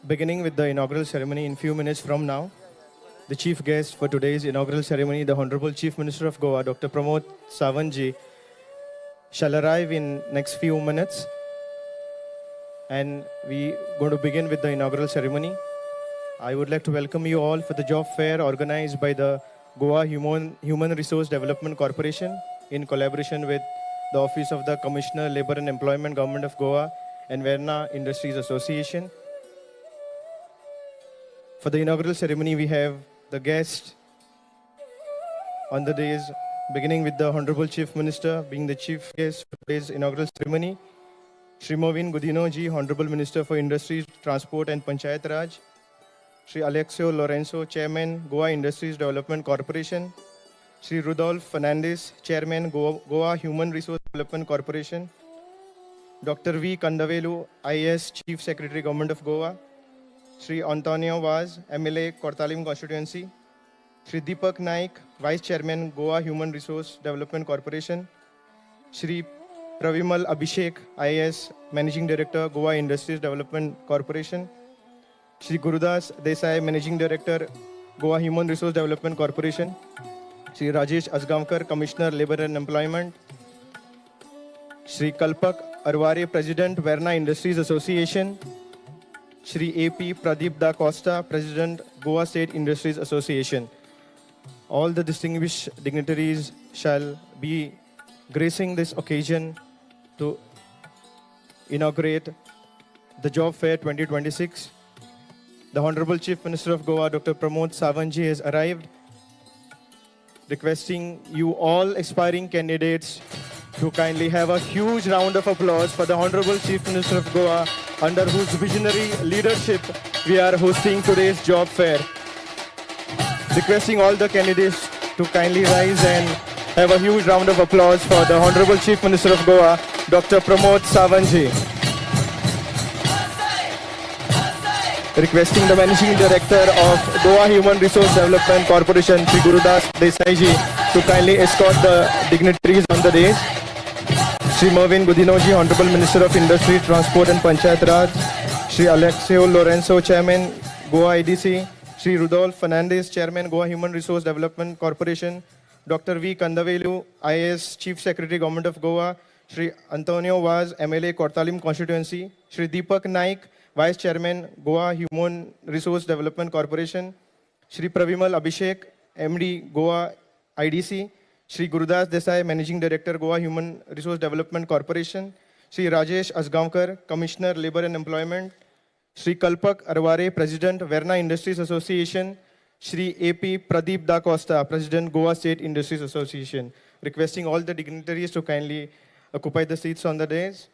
beginning with the inaugural ceremony in few minutes from now. The chief guest for today's inaugural ceremony, the Honorable Chief Minister of Goa, Dr. Pramod Sawant ji, shall arrive in next few minutes. And we going to begin with the inaugural ceremony. I would like to welcome you all for the job fair organized by the Goa Human Resource Development Corporation in collaboration with the Office of the Commissioner, Labor and Employment, Government of Goa and Verna Industries Association. For the inaugural ceremony, we have the guests on the days, beginning with the Honorable Chief Minister being the chief guest for today's inaugural ceremony, Shri Mauvin Godinho ji, Honorable Minister for Industries, Transport and Panchayat Raj, Shri Aleixo Lourenco, Chairman, Goa Industries Development Corporation, Shri Rudolph Fernandes, Chairman, Goa Human Resource Development Corporation, Dr. V. Kandavelu, IAS Chief Secretary, Government of Goa, Shri Antonio Vaz, MLA, Cortalim Constituency, Shri Deepak Naik, Vice Chairman, Goa Human Resource Development Corporation, Shri Pravimal Abhishek, IAS, Managing Director, Goa Industries Development Corporation, Shri Gurudas Desai, Managing Director, Goa Human Resource Development Corporation, Shri Rajesh Ajgaonkar, Commissioner, Labor and Employment, Shri Kalpak Arware, President, Verna Industries Association, Shri A.P. Pradeep Da Costa, President, Goa State Industries Association. All the distinguished dignitaries shall be gracing this occasion to inaugurate the Job Fair 2026. The Honorable Chief Minister of Goa, Dr. Pramod Sawant ji, has arrived, requesting you all aspiring candidates to kindly have a huge round of applause for the Honorable Chief Minister of Goa, under whose visionary leadership we are hosting today's job fair. Requesting all the candidates to kindly rise and have a huge round of applause for the Honorable Chief Minister of Goa, Dr. Pramod Sawant ji. Requesting the Managing Director of Goa Human Resource Development Corporation, Shri Gurudas Desai ji, to kindly escort the dignitaries on the dais. Shri Mauvin Godinho ji, Honorable Minister of Industry, Transport and Panchayat Raj, Shri Aleixo Lourenco, Chairman, Goa IDC, Shri Rudolph Fernandes, Chairman, Goa Human Resource Development Corporation, Dr. V. Kandavelu, IAS Chief Secretary, Government of Goa, Shri Antonio Vaz, MLA, Cortalim Constituency, Shri Deepak Naik, Vice Chairman, Goa Human Resource Development Corporation, Shri Pravimal Abhishek, MD, Goa IDC, Shri Gurudas Desai, Managing Director, Goa Human Resource Development Corporation, Shri Rajesh Ajgaonkar, Commissioner, Labor and Employment, Shri Kalpak Arware, President, Verna Industries Association, Shri A.P. Pradeep Da Costa, President, Goa State Industries Association. Requesting all the dignitaries to kindly occupy the seats on the dais.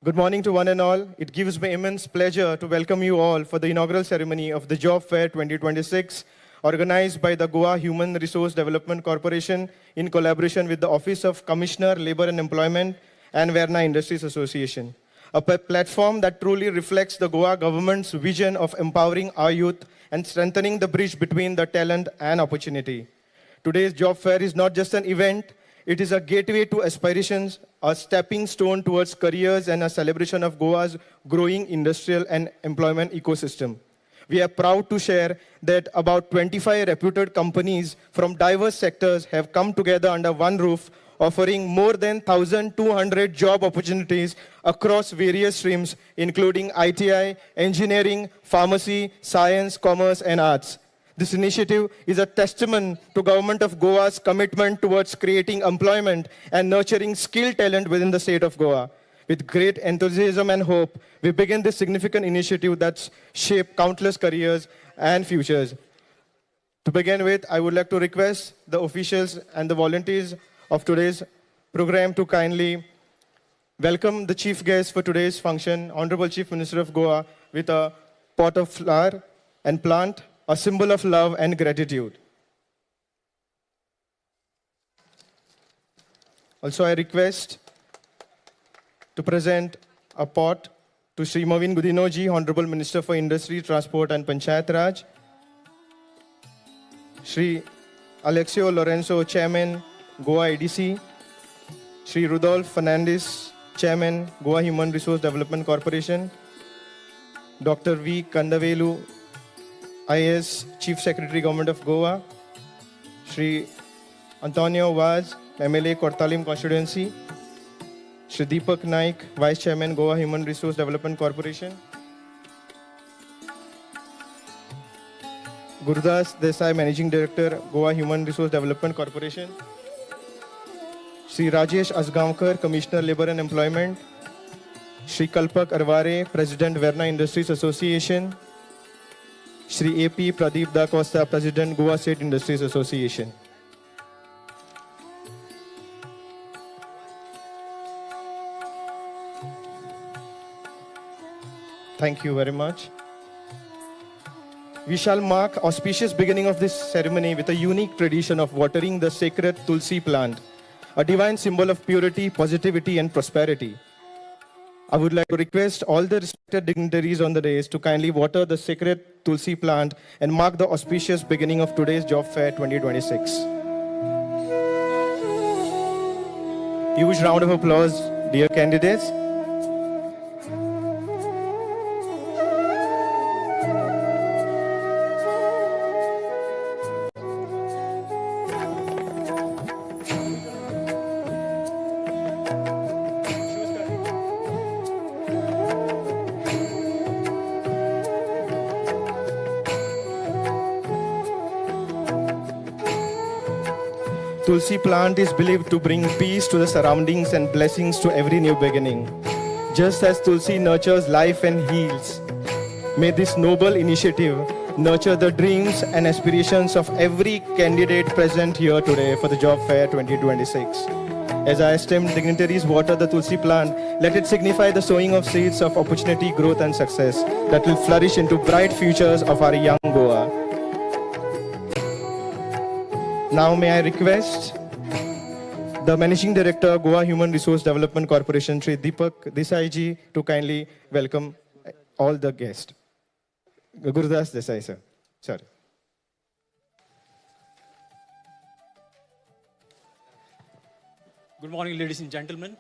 Good morning to one and all. It gives me immense pleasure to welcome you all for the inaugural ceremony of the Job Fair 2026, organized by the Goa Human Resource Development Corporation in collaboration with the Office of Commissioner, Labor and Employment and Verna Industries Association. A platform that truly reflects the Goa government's vision of empowering our youth and strengthening the bridge between the talent and opportunity. Today's job fair is not just an event, it is a gateway to aspirations, a stepping stone towards careers, and a celebration of Goa's growing industrial and employment ecosystem. We are proud to share that about 25 reputed companies from diverse sectors have come together under one roof, offering more than 1,200 job opportunities across various streams, including ITI, engineering, pharmacy, science, commerce, and arts. This initiative is a testament to Government of Goa's commitment towards creating employment and nurturing skilled talent within the state of Goa. With great enthusiasm and hope, we begin this significant initiative that's shaped countless careers and futures. To begin with, I would like to request the officials and the volunteers of today's program to kindly welcome the chief guest for today's function, Honorable Chief Minister of Goa, with a pot of flower and plant, a symbol of love and gratitude. Also, I request to present a pot to Shri Mauvin Godinho ji, Honorable Minister for Industry, Transport and Panchayat Raj, Shri Aleixo Lourenco, Chairman, Goa IDC, Shri Rudolph Fernandes, Chairman, Goa Human Resource Development Corporation, Dr. V. Kandavelu, IAS, Chief Secretary, Government of Goa, Shri Antonio Vaz, MLA, Cortalim Constituency, Shri Deepak Naik, Vice Chairman, Goa Human Resource Development Corporation, Gurudas Desai, Managing Director, Goa Human Resource Development Corporation, Shri Rajesh Asgaonkar, Commissioner, Labor and Employment, Shri Kalpak Arware, President, Verna Industries Association, Shri A.P. Pradeep Da Costa, President, Goa State Industries Association. Thank you very much. We shall mark auspicious beginning of this ceremony with a unique tradition of watering the sacred Tulsi plant, a divine symbol of purity, positivity, and prosperity. I would like to request all the respected dignitaries on the dais to kindly water the sacred Tulsi plant and mark the auspicious beginning of today's Job Fair 2026. Huge round of applause, dear candidates. Tulsi plant is believed to bring peace to the surroundings and blessings to every new beginning. Just as Tulsi nurtures life and heals, may this noble initiative nurture the dreams and aspirations of every candidate present here today for the Job Fair 2026. As our esteemed dignitaries water the Tulsi plant, let it signify the sowing of seeds of opportunity, growth and success that will flourish into bright futures of our young Goa. Now may I request the Managing Director, Goa Human Resource Development Corporation, Shri Deepak Desai ji, to kindly welcome all the guests. Gurudas Desai, sir. Sorry. Good morning, ladies and gentlemen.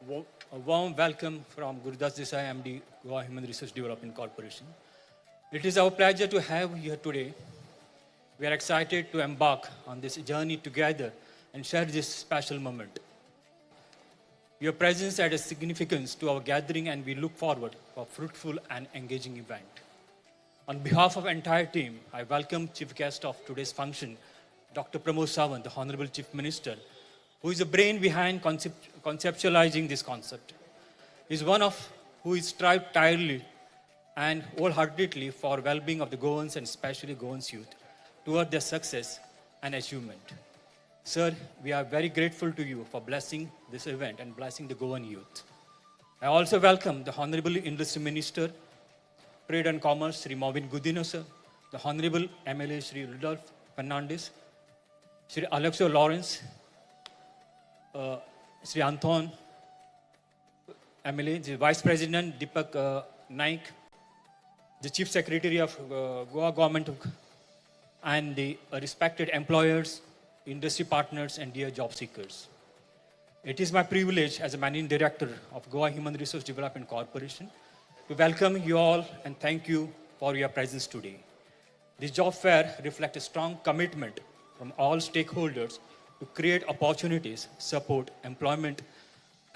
A warm welcome from Gurudas Desai, MD, Goa Human Resource Development Corporation. It is our pleasure to have you here today. We are excited to embark on this journey together and share this special moment. Your presence adds significance to our gathering, and we look forward for a fruitful and engaging event. On behalf of the entire team, I welcome Chief Guest of today's function, Dr. Pramod Sawant, the Honorable Chief Minister, who is the brain behind conceptualizing this concept. He is one of who is strived tirelessly and wholeheartedly for well-being of the Goans and especially Goans youth toward their success and achievement. Sir, we are very grateful to you for blessing this event and blessing the Goan youth. I also welcome the Honorable Industry Minister, Trade and Commerce, Shri Mauvin Godinho, sir, the Honorable MLA, Shri Rudolph Fernandez, Shri Alexo Lawrence, Shri Anton, MLA, the Vice President, Deepak Naik, the Chief Secretary of Goa Government, and the respected employers, industry partners, and dear job seekers. It is my privilege as a Managing Director of Goa Human Resource Development Corporation to welcome you all and thank you for your presence today. This job fair reflects a strong commitment from all stakeholders to create opportunities, support employment,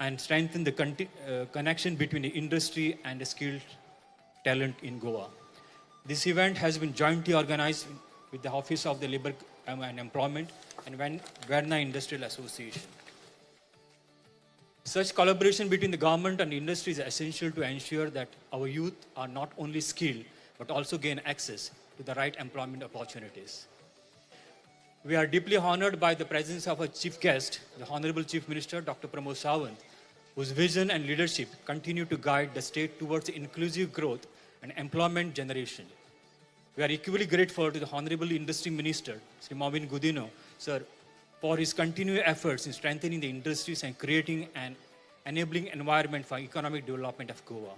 and strengthen the connection between the industry and the skilled talent in Goa. This event has been jointly organized with the Office of the Labor and Employment and Verna Industrial Association. Such collaboration between the government and industry is essential to ensure that our youth are not only skilled, but also gain access to the right employment opportunities. We are deeply honored by the presence of our chief guest, the Honorable Chief Minister, Dr. Pramod Sawant, whose vision and leadership continue to guide the state towards inclusive growth and employment generation. We are equally grateful to the Honorable Industry Minister, Shri Mauvin Godinho, sir, for his continued efforts in strengthening the industries and creating an enabling environment for economic development of Goa.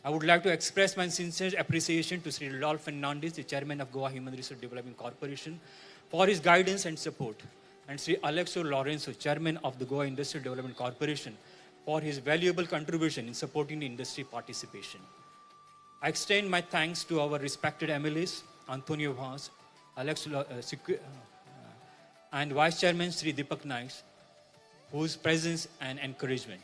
I would like to express my sincere appreciation to Shri Rudolph Fernandez, the Chairman of Goa Human Resource Development Corporation, for his guidance and support, and Shri Alexo Lorenzo, Chairman of the Goa Industrial Development Corporation, for his valuable contribution in supporting the industry participation. I extend my thanks to our respected MLAs, Antonio Vaz, Alex and Vice Chairman Sri Deepak Naik, whose presence and encouragement.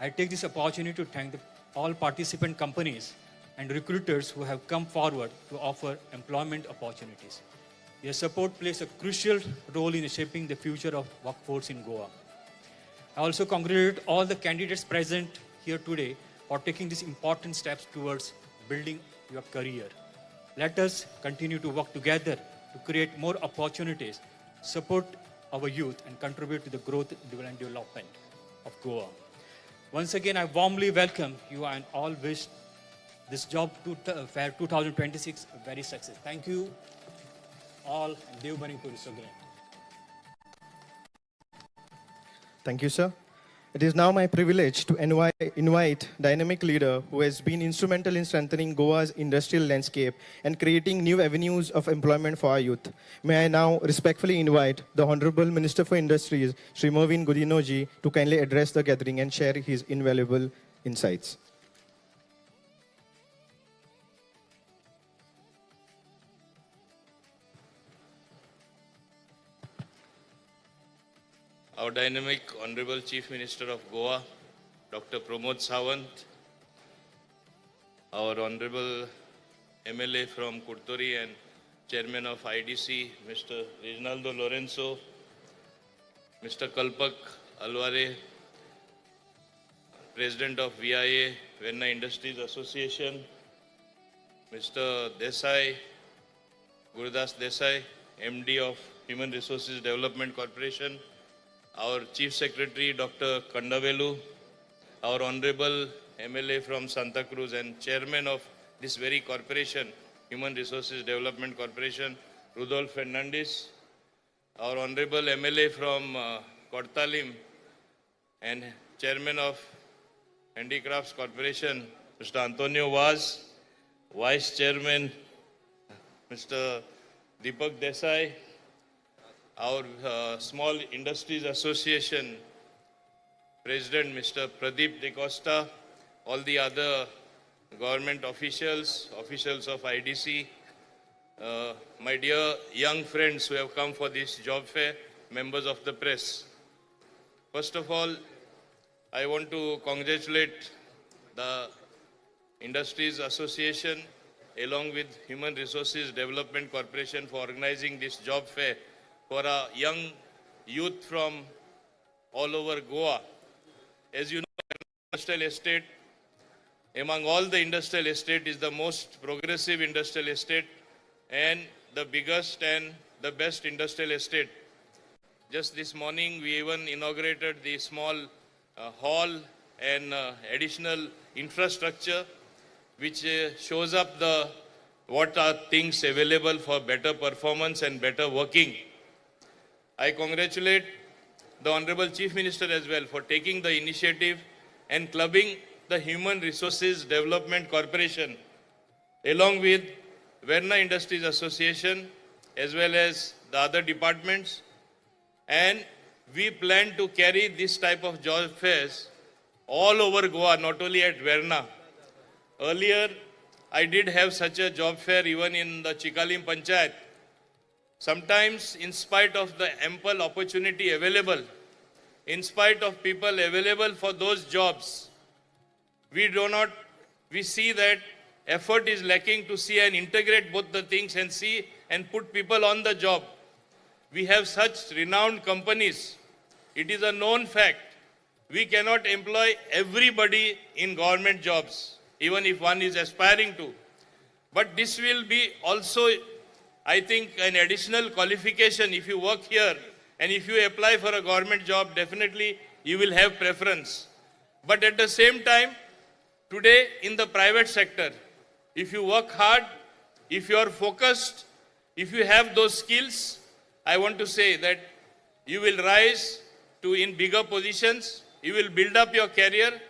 I take this opportunity to thank all participant companies and recruiters who have come forward to offer employment opportunities. Their support plays a crucial role in shaping the future of workforce in Goa. I also congratulate all the candidates present here today for taking these important steps towards building your career. Let us continue to work together to create more opportunities, support our youth, and contribute to the growth and development of Goa. Once again, I warmly welcome you and all wish this job fair 2026 a very success. Thank you all, and Dev Bani Puri. Thank you, sir. It is now my privilege to invite dynamic leader who has been instrumental in strengthening Goa's industrial landscape and creating new avenues of employment for our youth. May I now respectfully invite the Honorable Minister for Industries, Shri Mauvin Godinho ji, to kindly address the gathering and share his invaluable insights. Our dynamic Honorable Chief Minister of Goa, Dr. Pramod Sawant, our Honorable MLA from Curtorim and Chairman of IDC, Mr. Reginaldo Lorenzo, Mr. Kalpak Alvare, President of VIA, Verna Industries Association, Mr. Desai, Gurudas Desai, MD of Human Resources Development Corporation, our Chief Secretary, Dr. Kandavelu, our Honorable MLA from Santa Cruz and Chairman of this very corporation, Human Resources Development Corporation, Rudolph Fernandez, our Honorable MLA from Cortalim and Chairman of Handicrafts Corporation, Mr. Antonio Vaz, Vice Chairman, Mr. Deepak Desai, our Small Industries Association President, Mr. Pradeep De Costa, all the other government officials, officials of IDC, my dear young friends who have come for this job fair, members of the press. First of all, I want to congratulate the Industries Association along with Human Resources Development Corporation for organizing this job fair for our young youth from all over Goa. As you know, industrial estate, among all the industrial estate, is the most progressive industrial estate and the biggest and the best industrial estate. Just this morning, we even inaugurated the small hall and additional infrastructure, which shows up the what are things available for better performance and better working. I congratulate the Honorable Chief Minister as well for taking the initiative and clubbing the Human Resources Development Corporation along with Verna Industries Association as well as the other departments. And we plan to carry this type of job fairs all over Goa, not only at Verna. Earlier, I did have such a job fair even in the Chicalim Panchayat. Sometimes, in spite of the ample opportunity available, in spite of people available for those jobs, we see that effort is lacking to see and integrate both the things and see and put people on the job. We have such renowned companies. It is a known fact. We cannot employ everybody in government jobs, even if one is aspiring to. But this will be also, I think, an additional qualification. If you work here and if you apply for a government job, definitely you will have preference. But at the same time, today in the private sector, if you work hard, if you are focused, if you have those skills, I want to say that you will rise to in bigger positions, you will build up your career,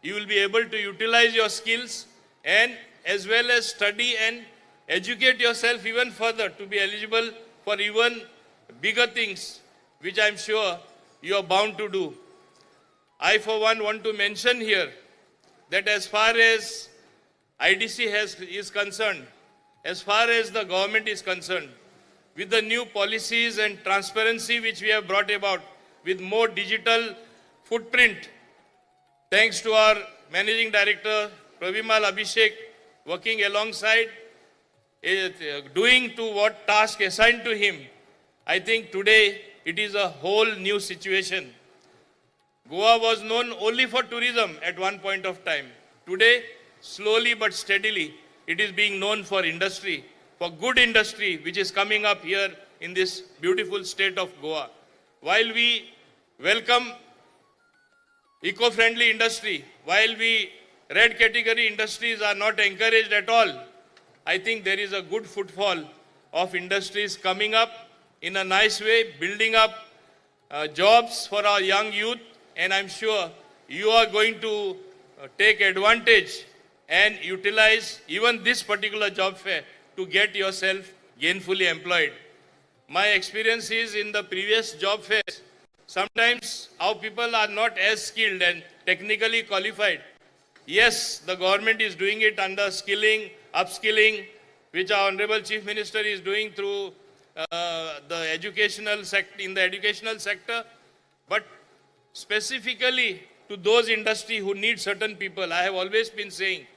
you will be able to utilize your skills and as well as study and educate yourself even further to be eligible for even bigger things, which I'm sure you are bound to do. I, for one, want to mention here that as far as IDC is concerned, as far as the government is concerned, with the new policies and transparency which we have brought about, with more digital footprint, thanks to our Managing Director, Pravimal Abhishek, working alongside, doing to what task assigned to him, I think today it is a whole new situation. Goa was known only for tourism at one point of time. Today, slowly but steadily, it is being known for industry, for good industry, which is coming up here in this beautiful state of Goa. While we welcome eco-friendly industry, while we red category industries are not encouraged at all, I think there is a good footfall of industries coming up in a nice way, building up jobs for our young youth, and I'm sure you are going to take advantage and utilize even this particular job fair to get yourself gainfully employed. My experience is in the previous job fairs, sometimes our people are not as skilled and technically qualified. Yes, the government is doing it under skilling, upskilling, which our Honorable Chief Minister is doing through the educational in the educational sector, but specifically to those industry who need certain people, I have always been saying,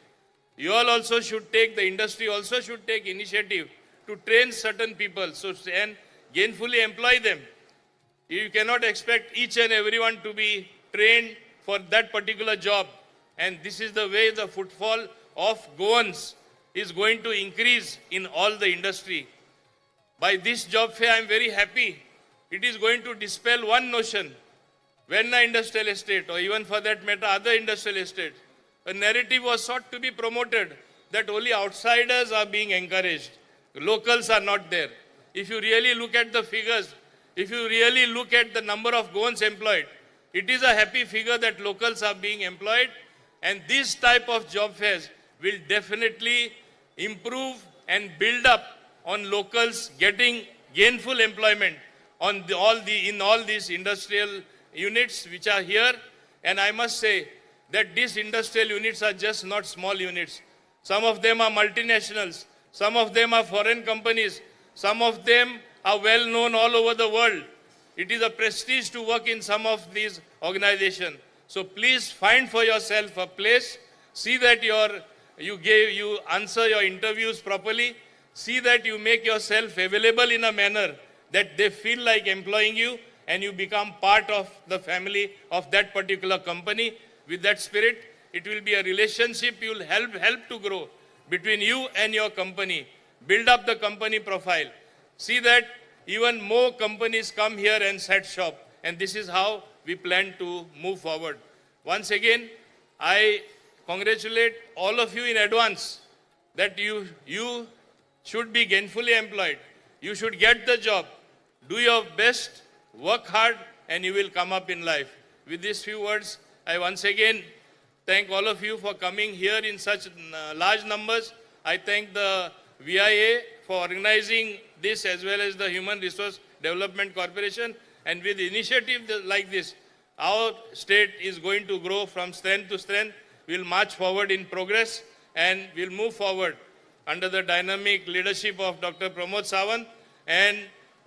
you all also should take, the industry also should take initiative to train certain people so, and gainfully employ them. You cannot expect each and everyone to be trained for that particular job. And this is the way the footfall of Goans is going to increase in all the industry. By this job fair, I am very happy. It is going to dispel one notion. Verna Industrial Estate, or even for that matter, other industrial estates, a narrative was sought to be promoted that only outsiders are being encouraged. Locals are not there. If you really look at the figures, if you really look at the number of Goans employed, it is a happy figure that locals are being employed, and this type of job fairs will definitely improve and build up on locals getting gainful employment on the, all the, in all these industrial units which are here. And I must say that these industrial units are just not small units. Some of them are multinationals, some of them are foreign companies, some of them are well known all over the world. It is a prestige to work in some of these organizations. So please find for yourself a place, see that you answer your interviews properly, see that you make yourself available in a manner that they feel like employing you, and you become part of the family of that particular company. With that spirit, it will be a relationship you will help to grow between you and your company. Build up the company profile. See that even more companies come here and set shop. And this is how we plan to move forward. Once again, I congratulate all of you in advance that you should be gainfully employed. You should get the job. Do your best, work hard, and you will come up in life. With these few words, I once again thank all of you for coming here in such large numbers. I thank the VIA for organizing this, as well as the Human Resource Development Corporation. And with initiative like this, our state is going to grow from strength to strength. We'll march forward in progress, and we'll move forward under the dynamic leadership of Dr. Pramod Sawant, and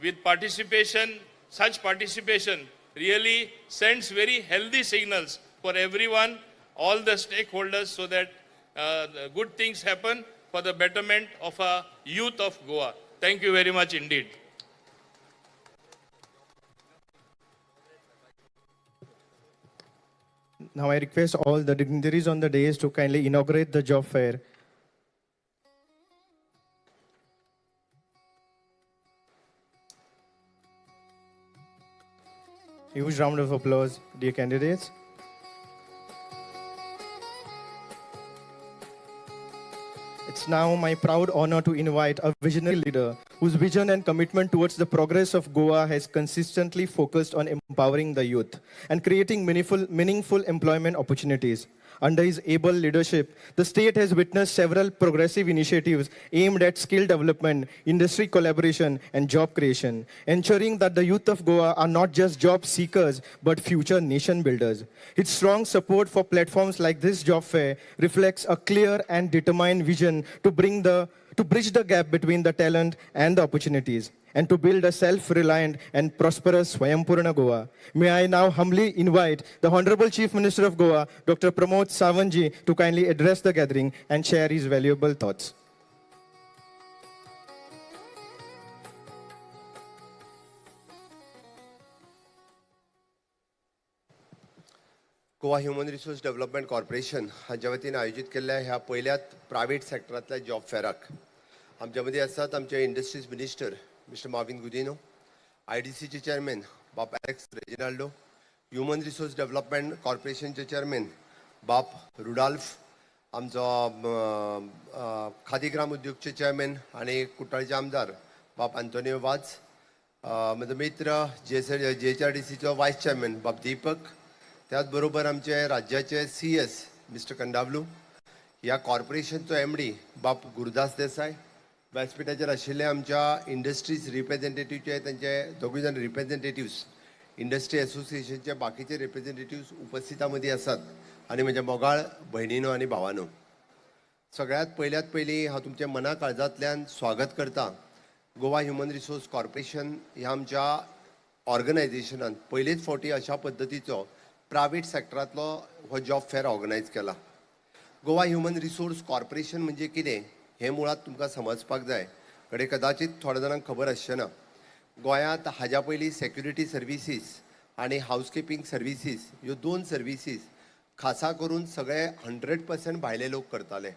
with participation, such participation really sends very healthy signals for everyone, all the stakeholders, so that the good things happen for the betterment of our youth of Goa. Thank you very much indeed. Now I request all the dignitaries on the dais to kindly inaugurate the job fair. Huge round of applause, dear candidates. It's now my proud honor to invite a visionary leader whose vision and commitment towards the progress of Goa has consistently focused on empowering the youth and creating meaningful employment opportunities. Under his able leadership, the state has witnessed several progressive initiatives aimed at skill development, industry collaboration, and job creation, ensuring that the youth of Goa are not just job seekers, but future nation builders. His strong support for platforms like this job fair reflects a clear and determined vision to bridge the gap between the talent and the opportunities, and to build a self-reliant and prosperous Swayampurna Goa. May I now humbly invite the Honorable Chief Minister of Goa, Dr. Pramod Sawant ji, to kindly address the gathering and share his valuable thoughts. Goa Human Resource Development Corporation हांच्या वतीन आयोजीत केल्ल्या ह्या पयल्याच private सेक्टरांतल्या job फेराक आमच्या मदीं आसात आमचे industries minister mister Mauvin Godinho, आयडीसीचे chairman बाब Alex Reginaldo, human resource development कॉर्पोरेशनचे chairman बाब रुडाल्फ, आमचो खादी ग्राम उद्योगचे चेअरमॅन आनी कुट्टाळचे आमदार बाब आंतोनियो वाज, म्हजो मित्र जीएचआरडीसीचो वायस चेअरमॅन बाब दीपक, त्याच बरोबर आमचे राज्याचे CS mister Kandavlu, ह्या कॉर्पोरेशनचो एमडी बाब गुरुदास देसाय, व्यासपिठाचेर आशिल्ले आमच्या इंडस्ट्रीज रिप्रेझेंटेटिव्हचे तांचे दोगूय जाण रिप्रेझेंटेटिव्स, इंडस्ट्री एसोसिएशनचे बाकीचे रिप्रेझेंटेटिव्स उपस्थिता मदीं आसात आनी म्हज्या मोगाळ भयणीनो आनी भावानो, सगळ्यांत पयल्यात पयलीं हांव तुमच्या मना काळजांतल्यान स्वागत करता. गोवा ह्युमन रिसोर्स कॉर्पोरेशन ह्या आमच्या ऑर्गनायझेशनान पयलेच फावटी अशा पद्दतीचो प्रायव्हेट सेक्टरांतलो हो जॉब फेअर ऑर्गनायज केला. गोवा ह्युमन रिसोर्स कॉर्पोरेशन म्हणजे कितें हें मुळांत तुमकां समजपाक जाय, घडये कदाचीत थोड्या जाणांक खबर आसचें ना. गोंयांत हाज्या पयलीं सेक्युरिटी सर्विसीस आनी हावसकिपींग सर्विसीस ह्यो दोन सर्विसीस खासा करून सगळे 100% भायले लोक करताले.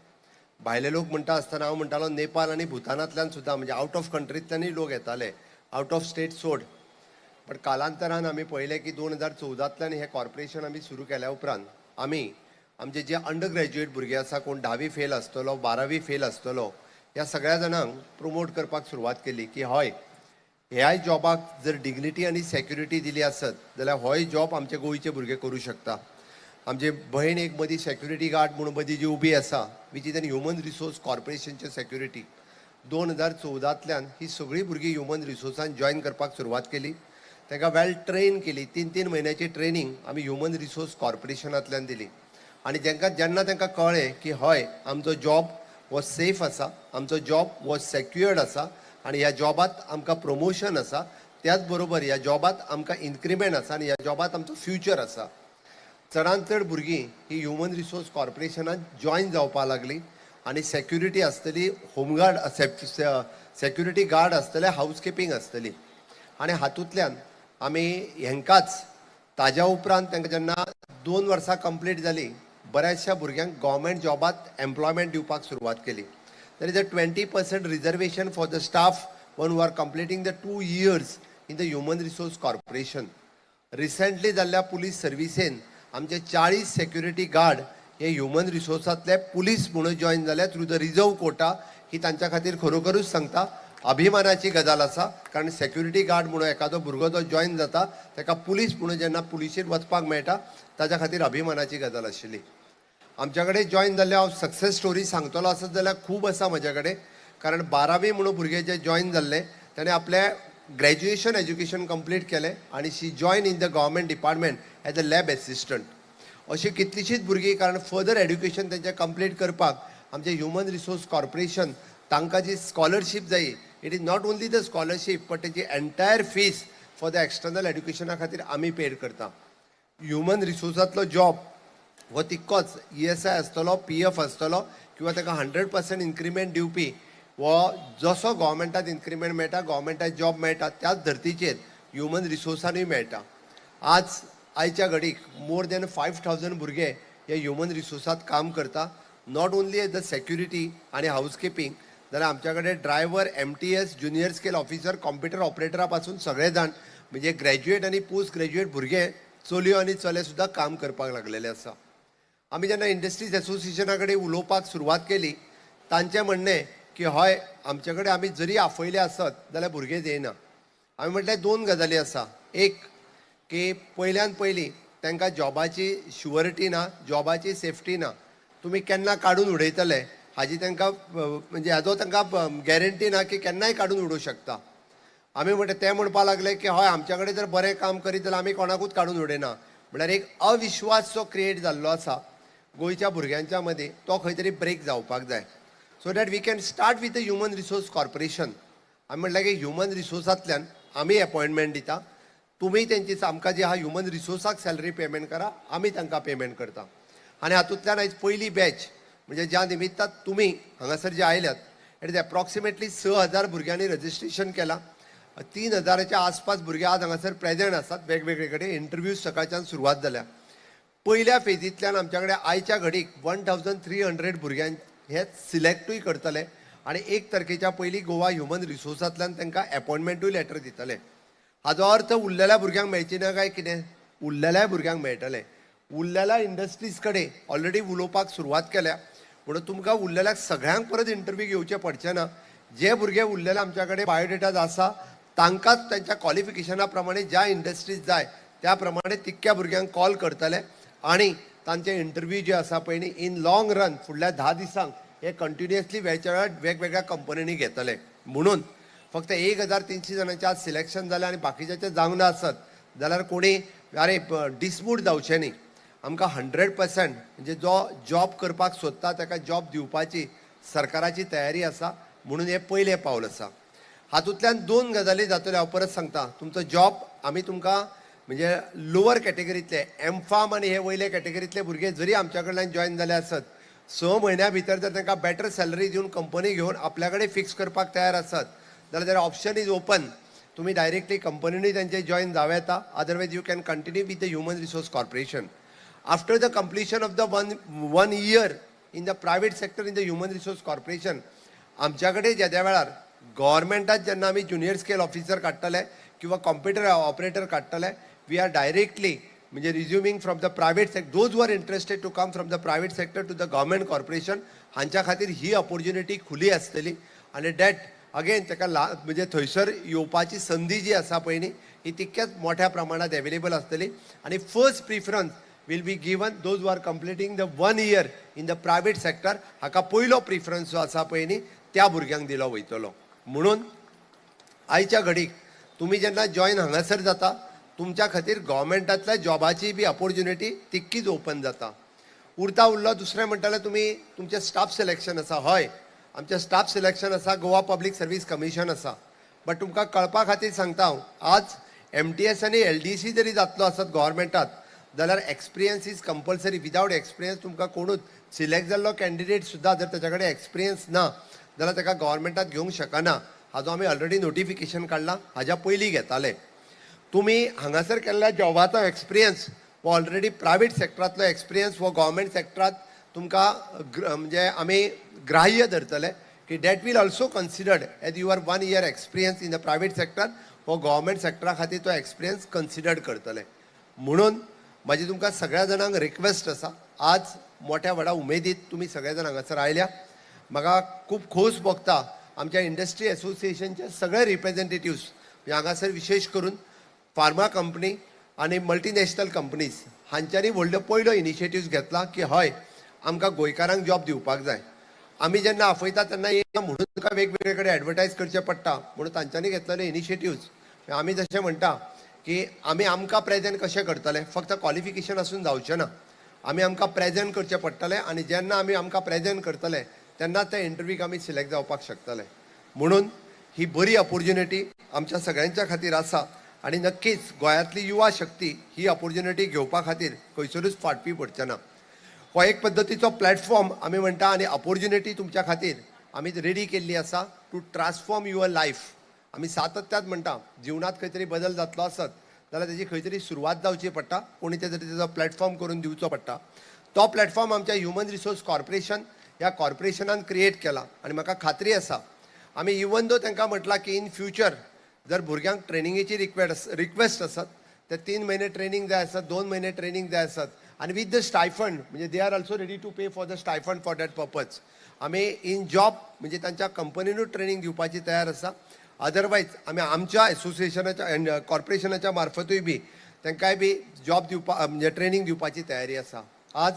भायले लोक म्हणटा आसतना हांव म्हणटालो नेपाळ आनी भुतानांतल्यान सुद्दां, म्हणजे आवट ऑफ कंट्रींतल्यानूय लोक येताले, आवट ऑफ स्टेट सोड. पण कालांतरान आमी पळयलें की 2014तल्यान हें कॉर्पोरेशन आमी सुरू केल्या उपरांत आमी आमचे जे अंडर ग्रॅज्युएट भुरगे आसा, कोण 10वी फेल आसतलो, 12वी फेल आसतलो, ह्या सगळ्या जाणांक प्रोमोट करपाक सुरवात केली की हय, ह्याय जॉबाक जर डिग्निटी आनी सेक्युरिटी दिली आसत जाल्यार होय जॉब आमचे गोंयचे भुरगे करूं शकता. आमची भयण एक मदीं सेक्युरिटी गार्ड म्हणून मदीं जी उबी आसा, which is an human resource कॉर्पोरेशनचे security, 2014तल्यान ही सगळीं भुरगीं ह्युमन रिसोर्सान जॉयन करपाक सुरवात केली. तांकां वेल ट्रेन केली, 3-3 म्हयन्याची ट्रेनींग आमी ह्युमन रिसोर्स कॉर्पोरेशनांतल्यान दिली. आनी जेंका जेन्ना तांकां कळ्ळें की हय, आमचो जॉब हो सेफ आसा, आमचो जॉब हो सेक्युअर्ड आसा आनी ह्या जॉबांत आमकां प्रमोशन आसा, त्याच बरोबर ह्या जॉबांत आमकां इन्क्रिमेंट आसा आनी ह्या जॉबांत आमचो फ्युचर आसा, चडांत चड भुरगीं ही ह्युमन रिसोर्स कॉर्पोरेशनांत जॉयन जावपाक लागली. आनी सेक्युरिटी आसतली, होमगार्ड, सेक्युरिटी गार्ड आसतले, हावसकिपींग आसतली. आनी हातूंतल्यान आमी हेंकाच ताज्या उपरांत तांकां जेन्ना 2 वर्सां कंप्लीट जाली, बऱ्याचशा भुरग्यांक गव्हर्मेंट जॉबांत एम्प्लॉयमेंट दिवपाक सुरवात केली. There is a 20% reservation for the staff one who are completing the 2 years in the human resource corporation. Recently जाल्ल्या पुलीस सर्विसेन आमचे 40 सेक्युरिटी गार्ड हे ह्युमन रिसोर्सांतले पुलीस म्हणून जॉयन जाले थ्रू the reserve Kota. ही तांच्या खातीर खरोखरूच सांगता अभिमानाची गजाल आसा, कारण सेक्युरिटी गार्ड म्हणून एखादो भुरगो जो जॉयन जाता ताका पुलीस म्हणून जेन्ना पुलिशेंत वचपाक मेळटा ताच्या खातीर अभिमानाची गजाल आशिल्ली. आमच्या कडेन जॉयन जाल्ले हांव सक्सेस स्टोरी सांगतलो आसत जाल्यार खूब आसा म्हज्या कडेन, कारण 12वी म्हणून भुरगे जे जॉयन जाल्ले ताणें आपलें ग्रॅज्युएशन एज्युकेशन कंप्लीट केलें आनी she join in the government department as a lab assistant. अशी कितलीशींच भुरगीं, कारण फर्दर एड्युकेशन तेंचें कंप्लीट करपाक आमचें ह्युमन रिसोर्स कॉर्पोरेशन तांकां जी स्कॉलरशीप जाय, it is not only the scholarship but तेजी entire fees for the external एड्युकेशना खातीर आमी पेड करता. ह्युमन रिसोर्सांतलो जॉब हो तितकोच ESI आसतलो, PF आसतलो, किंवा ताका 100% इन्क्रिमेंट दिवपी हो जसो गव्हर्मेंटात इन्क्रिमेंट मेळटा, गव्हर्मेंटात जॉब मेळटा, त्याच धर्तीचेर ह्युमन रिसोर्सानूय मेळटा. आज आयच्या घडीक मोर दॅन 5000 भुरगे हे ह्युमन रिसोर्सांत काम करता, not only as the security आनी हावसकिपींग, जाल्यार आमच्या कडेन driver, MTS, junior scale officer, computer ऑपरेटरा पासून सगळे जाण म्हणजे ग्रॅज्युएट आनी पोस्ट ग्रॅज्युएट भुरगे, चलयो आनी चले सुद्दां काम करपाक लागलेले आसा. आमी जेन्ना इंडस्ट्रीज एसोसिएशना कडेन उलोवपाक सुरवात केली, तांचें म्हणणें की हय, आमचे कडेन आमी जरी आफयले आसत जाल्यार भुरगे येना. आमी म्हटल्यार 2 गजाली आसा. एक की पयल्यान पयलीं तांकां जॉबाची शुअरिटी ना, जॉबाची सेफ्टी ना. तुमी केन्ना काडून उडयतले हाजी तांकां म्हणजे हाजो तांकां गॅरंटी ना की केन्नाय काडून उडोवंक शकता. आमी म्हणटा ते म्हणपाक लागले की हय आमच्या कडेन जर बरें काम करीत जाल्यार आमी कोणाकूच काडून उडयना. म्हळ्यार एक अविश्वास जो क्रिएट जाल्लो आसा गोंयच्या भुरग्यांच्या मदीं तो खंय तरी ब्रेक जावपाक जाय. So that we can start with the human resource corporation. आमी म्हणलें की ह्युमन रिसोर्सांतल्यान आमी एपॉयंटमेंट दिता, तुमी तेंची आमकां जी आहा ह्युमन रिसोर्साक सॅलरी पेमेंट करा, आमी तांकां पेमेंट करता. आनी हातूंतल्यान आयज पयली बॅच म्हणजे ज्या निमित्तान तुमी हांगासर जे आयल्यात it is approximately 6,000 भुरग्यांनी रजिस्ट्रेशन केलां. 3,000च्या आसपास भुरगे आज हांगासर प्रेजेंट आसात. वेगवेगळे कडेन इंटरव्यूज सकाळच्यान सुरवात जाल्या. पयल्या फेजींतल्यान आमच्या कडेन आयच्या घडीक 1,300 भुरग्यांक हे सिलेक्टूय करतले आनी 1 तारखेच्या पयलीं गोवा ह्युमन रिसोर्सांतल्यान तांकां एपॉयंटमेंटूय लेटर दितले. हाजो अर्थ उरलेल्या भुरग्यांक मेळची ना काय कितें? उरलेल्या भुरग्यांक मेळटले. उरलेल्या इंडस्ट्रीज कडेन ऑलरेडी उलोवपाक सुरवात केल्या म्हणून तुमकां उरलेल्या सगळ्यांक परत इंटरव्यू घेवचे पडचे ना. जे भुरगे उरलेले आमच्या कडेन बायोडेटाज आसा तांकांच तांच्या क्वॉलिफिकेशना प्रमाणे ज्या इंडस्ट्रीज जाय त्या प्रमाणे तितक्या भुरग्यांक कॉल करतले आनी तांचे इंटरव्यू जे आसा पळय न्ही इन लॉंग रन फुडल्या 10 दिसांक हे कंटिन्युअसली वेळच्या वेळार वेगवेगळ्या कंपनींनी घेतले. म्हणून फक्त 1,300 जाणांचें आज सिलेक्शन जालें आनी बाकीच्याचें जावंक ना आसत जाल्यार कोणी अरे डिसमूड जावचें न्ही. आमकां 100% म्हणजे जो जॉब करपाक सोदता ताका जॉब दिवपाची सरकाराची तयारी आसा म्हणून हें पयलें पावल आसा. हातूंतल्यान 2 गजाली जातल्यो. हांव परत सांगता, तुमचो जॉब आमी तुमकां म्हणजे लोवर कॅटेगरींतले एम फार्म आनी हे वयले कॅटेगरींतले भुरगे जरी आमच्या कडल्यान जॉयन जाले आसत 6 म्हयन्या भितर जर तांकां बेटर सॅलरी दिवन कंपनी घेवन आपल्या कडेन फिक्स करपाक तयार आसत जाल्यार ऑप्शन is open. तुमी डायरेक्टली कंपनीनूय तांचे जॉयन जावं येता, otherwise you can continue with the human resource corporation. After the completion of the one year in the private sector in the human resource corporation, आमच्या कडेन जेद्या वेळार गव्हर्मेंटात जेन्ना आमी ज्युनियर स्केल ऑफिसर काडटले किंवा कॉम्प्युटर ऑपरेटर काडटले, we are directly म्हणजे resuming from the private sector those who are interested to come from the private sector to the government corporation हांच्या खातीर ही ऑपॉर्च्युनिटी खुली आसतली. आनी that again ताका म्हणजे थंयसर येवपाची संदी जी आसा पळय न्ही ही तितक्याच मोठ्या प्रमाणात एवेलेबल आसतली. आनी first preference will be given those who are completing the 1 year in the private sector. हाका पयलो प्रिफरन्स जो आसा पळय न्ही त्या भुरग्यांक दिलो वयतलो. म्हणून आयच्या घडीक तुमी जेन्ना जॉयन हांगासर जाता तुमच्या खातीर गव्हर्मेंटांतल्या जॉबाची बी ऑपॉर्च्युनिटी तितकीच ओपन जाता. उरता उरलो दुसरें म्हणटाले तुमी तुमचें स्टाफ सिलेक्शन आसा. हय, आमचें स्टाफ सिलेक्शन आसा, गोवा पब्लीक सर्वीस कमिशन आसा. बट तुमकां कळपा खातीर सांगता हांव, आज MTS आनी LDC जरी जातलो आसत गव्हर्मेंटात जाल्यार experience is compulsory. Without experience तुमकां कोणूच सिलेक्ट जाल्लो कॅन्डिडेट सुद्दां जर ताच्या कडेन एक्सपिरियन्स ना जाल्यार ताका गव्हर्मेंटात घेवंक शकना. हाजो आमी ऑलरेडी नोटिफिकेशन काडलां, हाज्या पयलीं घेताले. तुमी हांगासर केल्ल्या जॉबाचो एक्सपिरियन्स हो ऑलरेडी प्रायवेट सेक्टरांतलो एक्सपिरियन्स हो गव्हर्मेंट सेक्टरांत तुमकां म्हणजे आमी ग्राह्य धरतले की that will also considered as your 1 year experience in the private sector. हो गव्हर्मेंट सेक्टरा खातीर तो एक्सपिरियन्स कन्सिडर्ड करतले. म्हणून म्हाजी तुमकां सगळ्या जाणांक रिक्वेस्ट आसा, आज मोठ्या व्हडा उमेदीत तुमी सगळे जाण हांगासर आयल्या. म्हाका खूब खोस भोगता आमच्या इंडस्ट्री एसोसिएशनचे सगळे रिप्रेझेंटेटिव्स म्हणजे हांगासर विशेश करून फार्मा कंपनी आनी मल्टीनॅशनल कंपनीज हांच्यांनी व्हडलो पयलो इनिशिएटिव्स घेतला की हय आमकां गोंयकारांक जॉब दिवपाक जाय. आमी जेन्ना आपयता तेन्ना येना म्हणून तुका वेगवेगळे कडेन एडवर्टायज करचें पडटा म्हणून तांच्यांनी घेतलेले इनिशिएटिव्स. आमी जशें म्हणटा की आमी आमकां प्रेजेंट कशें करतले, फक्त क्वॉलिफिकेशन आसून जावचें ना, आमी आमकां प्रेजेंट करचें पडटलें आनी जेन्ना आमी आमकां प्रेजेंट करतले तेन्ना त्या इंटरव्यूक आमी सिलेक्ट जावपाक शकतले. म्हणून ही बरी ऑपॉर्च्युनिटी आमच्या सगळ्यांच्या खातीर आसा आनी नक्कीच गोंयांतली युवा शक्ती ही ऑपॉर्च्युनिटी घेवपा खातीर खंयसरूच फाटपी पडचें ना. हो एक पद्दतीचो प्लॅटफॉर्म आमी म्हणटा आनी ऑपॉर्च्युनिटी तुमच्या खातीर आमी रेडी केल्ली आसा टू ट्रान्सफॉर्म your life. आमी सातत्यात म्हणटा जिवनांत खंय तरी बदल जातलो आसत जाल्यार तेजी खंय तरी सुरवात जावची पडटा, कोणी तरी तेजो प्लॅटफॉर्म करून दिवचो पडटा. तो प्लॅटफॉर्म आमच्या ह्युमन रिसोर्स कॉर्पोरेशन ह्या कॉर्पोरेशनान क्रिएट केला आनी म्हाका खात्री आसा आमी इवन दो तांकां म्हटलां की इन फ्युचर जर भुरग्यांक ट्रेनिंगेची रिक्वेस्ट आसत ते 3 म्हयने ट्रेनिंग जाय आसत, 2 म्हयने ट्रेनिंग जाय आसत आनी विथ the stipend म्हणजे they are also ready to pay for the stipend for that purpose. आमी इन जॉब म्हणजे तांच्या कंपनीनूच ट्रेनिंग दिवपाची तयार आसा. अदरवायज आमी आमच्या एसोसिएशनाच्या कॉर्पोरेशनाच्या मार्फतूय बी तांकांय बी जॉब दिवपा म्हणजे ट्रेनींग दिवपाची तयारी आसा. आज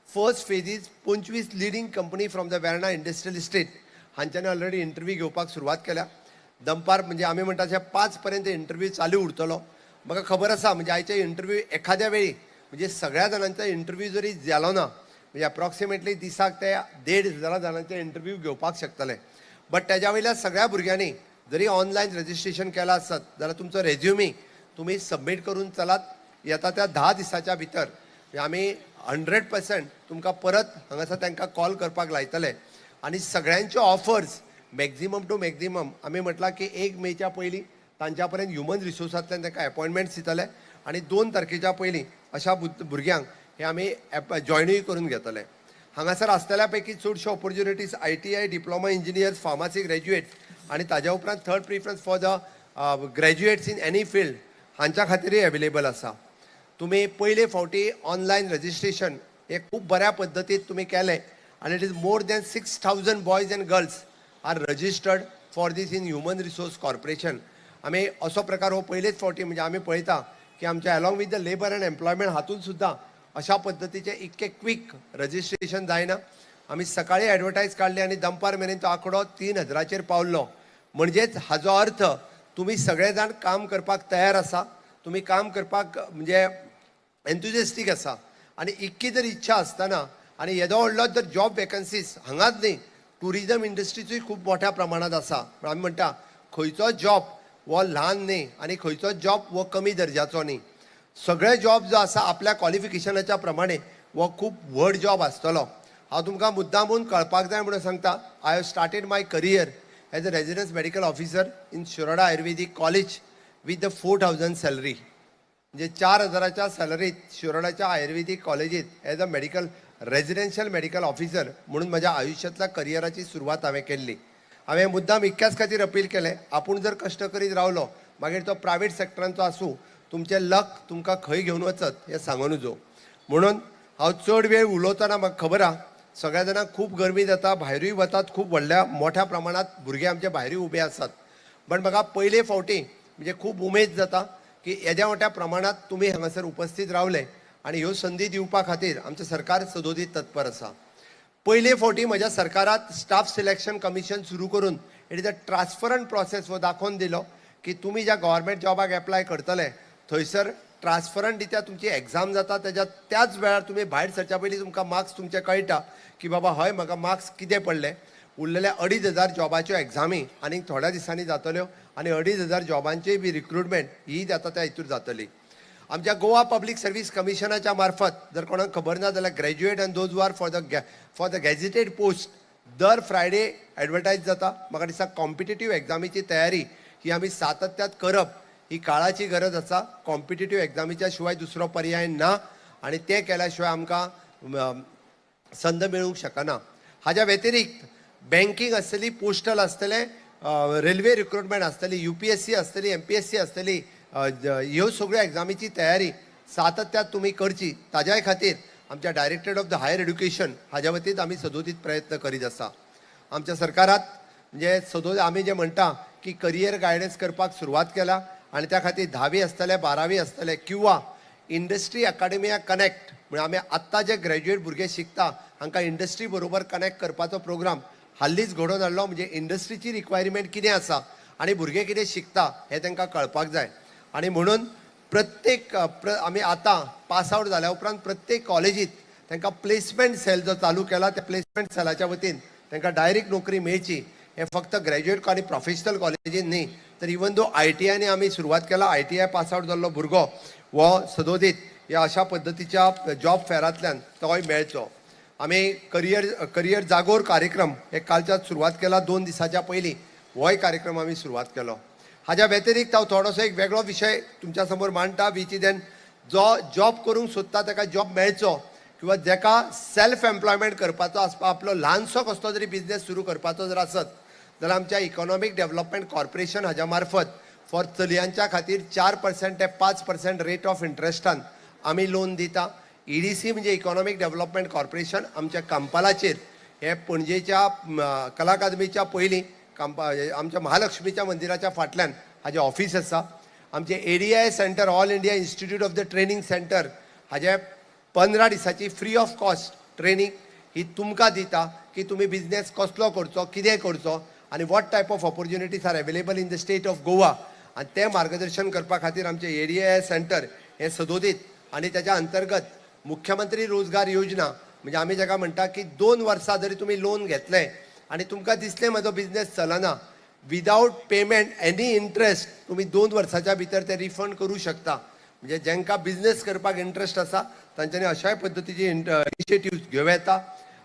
first phase 25 leading company from the Verna industrial estate हांच्यांनी already interview घेवपाक सुरवात केल्या. दनपार म्हणजे आमी म्हणटा अशें 5 पर्यंत इंटरव्यू चालू उरतलो. म्हाका खबर आसा म्हणजे आयचे इंटरव्यू एखाद्या वेळी म्हणजे सगळ्या जाणांचो इंटरव्यू जरी जालो ना म्हणजे अप्रॉक्सिमेटली दिसाक ते 1,500 जाणांचे इंटरव्यू घेवपाक शकतले. बट तेज्या वयल्या सगळ्या भुरग्यांनी जरी ऑनलायन रजिस्ट्रेशन केलां आसत जाल्यार तुमचो रेज्युमी तुमी सबमीट करून चलात. येता त्या 10 दिसाच्या भितर आमी 100% तुमकां परत हांगासर तांकां कॉल करपाक लायतले आनी सगळ्यांच्यो ऑफर्स मॅक्झिमम टू मॅक्झिमम आमी म्हटलां की 1 मेच्या पयलीं तांच्या पर्यंत ह्युमन रिसोर्सांतल्यान तांकां एपॉयंटमेंट्स दितले आनी 2 तारखेच्या पयलीं अशा भुरग्यांक हे आमी जॉयनूय करून घेतले. हांगासर आसतल्या पैकी चडश्यो opportunities ITI, diploma engineers, pharmacy graduates आनी ताज्या उपरांत third preference for the graduates in any field हांच्या खातीरय अवेलेबल आसा. तुमी पयले फावटी ऑनलायन रजिस्ट्रेशन हे खूब बऱ्या पद्दतीन तुमी केलें आनी it is more than 6,000 boys and girls are registered for this in human resource corporation. आमी असो प्रकार हो पयलेच फावटी म्हणजे आमी पळयता की आमच्या along with the labour and employment हातून सुद्दां अशा पद्दतीचें इतकें क्वीक रजिस्ट्रेशन जायना. आमी सकाळी एडवर्टायज काडली आनी दनपार मेरेन तो आंकडो 3,000चेर पावल्लो. म्हणजेच हाजो अर्थ तुमी सगळे जाण काम करपाक तयार आसा, तुमी काम करपाक म्हणजे एन्थुजियास्टीक आसा आनी इतकी जर इच्छा आसतना आनी येदो व्हडलो जर जॉब वेकन्सीज हांगाच न्ही ट्युरिजम इंडस्ट्रीचूय खूब मोठ्या प्रमाणांत आसा. पण आमी म्हणटा खंयचो जॉब हो ल्हान न्ही आनी खंयचो जॉब हो कमी दर्जाचो न्ही. सगळे जॉब जो आसा आपल्या क्वॉलिफिकेशनाच्या प्रमाणे हो खूब व्हड जॉब आसतलो. हांव तुमकां मुद्दामून कळपाक जाय म्हणून सांगता, I have started my career as a residence medical officer in Shiroda Ayurvedic college with the 4,000 salary. म्हणजे 4,000च्या सॅलरीत शिरोडाच्या आयुर्वेदीक कॉलेजीत as a medical residential medical officer म्हणून म्हज्या आयुश्यांतल्या करियराची सुरवात हांवें केल्ली. हांवें मुद्दाम इतक्याच खातीर अपील केलें, आपूण जर कश्ट करीत रावलो मागीर तो प्रायवेट सॅक्टरांचो आसूं तुमचें लक तुमकां खंय घेवन वचत हें सांगू नजो. म्हणून हांव चड वेळ उलयतना म्हाका खबर आहा सगळ्या जाणांक खूब गरमी जाता, भायरूय वतात, खूब व्हडल्या मोठ्या प्रमाणांत भुरगे आमचे भायरूय उबे आसात. बट म्हाका पयले फावटी म्हणजे खूब उमेद जाता की येद्या मोठ्या प्रमाणांत तुमी हांगासर उपस्थित रावले आनी ह्यो संदी दिवपा खातीर आमचें सरकार सदोदीत तत्पर आसा. पयले फावटी म्हज्या सरकारात स्टाफ सिलेक्शन कमिशन सुरू करून it is a transparent process हो दाखोवन दिलो की तुमी ज्या गव्हर्मेंट जॉबाक एप्लाय करतले थंयसर ट्रान्सपरंट रित्या तुमची एग्जाम जाता, तेज्या त्याच वेळार तुमी भायर सरच्या पयलीं तुमकां मार्क्स तुमचे कळटा की बाबा हय म्हाका मार्क्स कितें पडले. उरलेल्या 2,500 जॉबाच्यो एग्जामी आनीक थोड्या दिसांनी जातल्यो आनी 2,500 जॉबांचीय बी रिक्रुटमेंट ही जाता त्या हितूर जातली. आमच्या गोवा पब्लीक सर्वीस कमिशनाच्या मार्फत जर कोणाक खबर ना जाल्यार graduate and those are for the gazetted post दर फ्रायडे एडवर्टायज जाता. म्हाका दिसता कॉम्पिटेटीव एग्जामीची तयारी ही आमी सातत्यात करप ही काळाची गरज आसा. कॉम्पिटेटीव एग्जामीच्या शिवाय दुसरो पर्याय ना आनी तें केल्या शिवाय आमकां संद मेळूंक शकना. हाज्या व्यतिरिक्त बँकींग आसतली, पोस्टल आसतलें, रेल्वे रिक्रुटमेंट आसतली, UPSC आसतली, MPSC आसतली, ह्यो सगळ्यो एग्जामीची तयारी सातत्यात तुमी करची. ताज्याय खातीर आमच्या directorate of the higher education हाज्या वतीन आमी सदोदीत प्रयत्न करीत आसा. आमच्या सरकारात म्हणजे आमी जे म्हणटा की करियर गायडन्स करपाक सुरवात केला आनी त्या खातीर 10वी आसतले, 12वी आसतले किंवा इंडस्ट्री अकाडेमिया कनेक्ट म्हणजे आमी आत्तां जे ग्रॅज्युएट भुरगे शिकता हांकां इंडस्ट्री बरोबर कनेक्ट करपाचो प्रोग्राम हाल्लीच घडोवन हाडलो. म्हणजे इंडस्ट्रीची रिक्वायरमेंट कितें आसा आनी भुरगे कितें शिकता हें तांकां कळपाक जाय. आनी म्हणून प्रत्येक आमी आतां पास आवट जाल्या उपरांत प्रत्येक कॉलेजीत तांकां प्लेसमेंट सेल जो चालू केला त्या प्लेसमेंट सेलाच्या वतीन तांकां डायरेक्ट नोकरी मेळची हें फक्त ग्रॅज्युएट आनी प्रोफेशनल कॉलेजीन न्ही तर इवन दो ITIनी आमी सुरवात केला. ITI pass आवट जाल्लो भुरगो हो सदोदीत ह्या अशा पद्दतीच्या जॉब फेरांतल्यान तोय मेळचो. आमी करियर जागोर कार्यक्रम हे कालच्यान सुरवात केला, 2 दिसाच्या पयलीं होय कार्यक्रम आमी सुरवात केलो. हाज्या व्यतिरिक्त हांव थोडोसो एक वेगळो विशय तुमच्या समोर मांडटा, which is N जो जॉब करूंक सोदता ताका जॉब मेळचो किंवा जाका सेल्फ एम्प्लॉयमेंट करपाचो आसपा आपलो ल्हानसो कसलो तरी बिजनेस सुरू करपाचो जर आसत जाल्यार आमच्या इकॉनॉमीक डेव्हलपमेंट कॉर्पोरेशन हाज्या मार्फत फॉर चलयांच्या खातीर 4% ते 5% रेट ऑफ इंट्रस्टान आमी लोन दिता. EDC म्हणजे इकॉनॉमीक डेव्हलपमेंट कॉर्पोरेशन आमच्या कांपालाचेर हे पणजेच्या कला अकादमीच्या पयलीं आमच्या महालक्ष्मीच्या मंदिराच्या फाटल्यान हाजें ऑफीस आसा. आमचे ADI centre, all India institute of the training centre हाजे 15 दिसांची फ्री ऑफ कॉस्ट ट्रेनिंग ही तुमकां दिता की तुमी बिजनेस कसलो करचो, कितें करचो आनी what type of opportunities are available in the state of Goa. आनी तें मार्गदर्शन करपा खातीर आमचें एडीआय सेंटर हें सदोदीत आनी ताच्या अंतर्गत मुख्यमंत्री रोजगार योजना म्हणजे आमी जाका म्हणटा की 2 वर्सां जरी तुमी लोन घेतलें आनी तुमकां दिसलें म्हजो बिजनेस चलना, विदावट पेमेंट एनी इंट्रस्ट तुमी 2 वर्साच्या भितर ते रिफंड करूं शकता. म्हणजे जांकां बिजनेस करपाक इंट्रस्ट आसा तांच्यांनी अशाय पद्दतीची इनिशिएटिव्ह घेवं येता.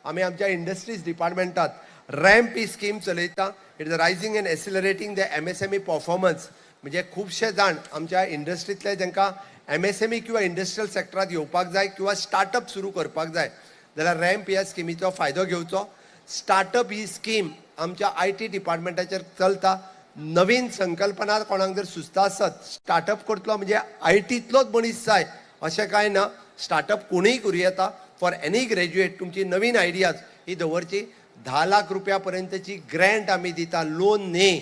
आमी आमच्या इंडस्ट्रीज डिपार्टमेंटात रॅम्प ही स्कीम चलयता. It is rising and accelerating the MSME performance. म्हणजे खुबशे जाण आमच्या इंडस्ट्रींतले जांकां एमएसएमई किंवा इंडस्ट्रियल सेक्टरांत येवपाक जाय किंवा स्टार्टअप सुरू करपाक जाय जाल्यार रॅम्प ह्या स्किमीचो फायदो घेवचो. स्टार्टअप ही स्कीम आमच्या IT डिपार्टमेंटाचेर चलता. नवीन संकल्पना कोणाक जर सुचता आसत स्टार्टअप करतलो म्हणजे आयटींतलोच मनीस जाय अशें कांय ना, स्टार्टअप कोणूय करूं येता. फॉर एनी ग्रॅज्युएट तुमची नवीन आयडियाज ही दवरची. 10 लाख रुपया पर्यंतची ग्रँट आमी दिता, लोन न्ही.